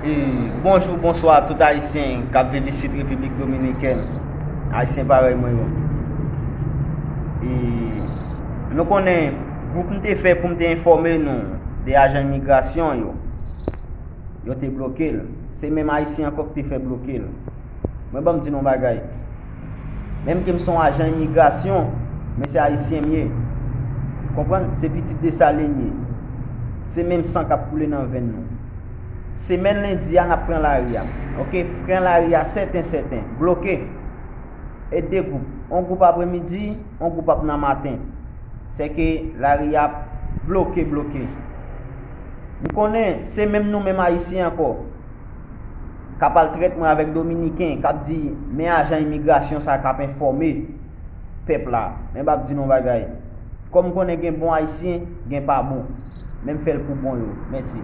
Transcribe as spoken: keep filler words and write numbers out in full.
E, bonjou, bonswa tout Ayisyen k ap viv isit Repiblik Dominikèn. Ayisyen parèy mwen yo. E, nou konnen gwoup m te fè pou m te enfòme nou de ajan imigrasyon yo, yo te bloke l. Se menm Ayisyen ankò ki te fè bloke l. Mwen ban m di nou yon bagay. Menm ke m se yon ajan imigrasyon, men se Ayisyen m ye. Konprann? Se pitit Desalin m ye. Se menm san k ap koule nan venn nou. Semèn lendi a, n ap pran lari a. Oke? Pran lari a sèten, sèten. Bloke. E de gwoup. Yon gwoup apremidi, yon gwoup ap nan maten. Sèke lari a bloke, bloke. M konnen se menm nou menm Ayisyen ankò k ap al trèt mwen avèk Dominiken, k ap di, men ajan imigrasyon sa k ap enfòme pèp la. Men m ap di nou yon bagay. Kòm m konnen gen bon Ayisyen, gen pa bon. Men m fè l pou bon yo. Mèsi.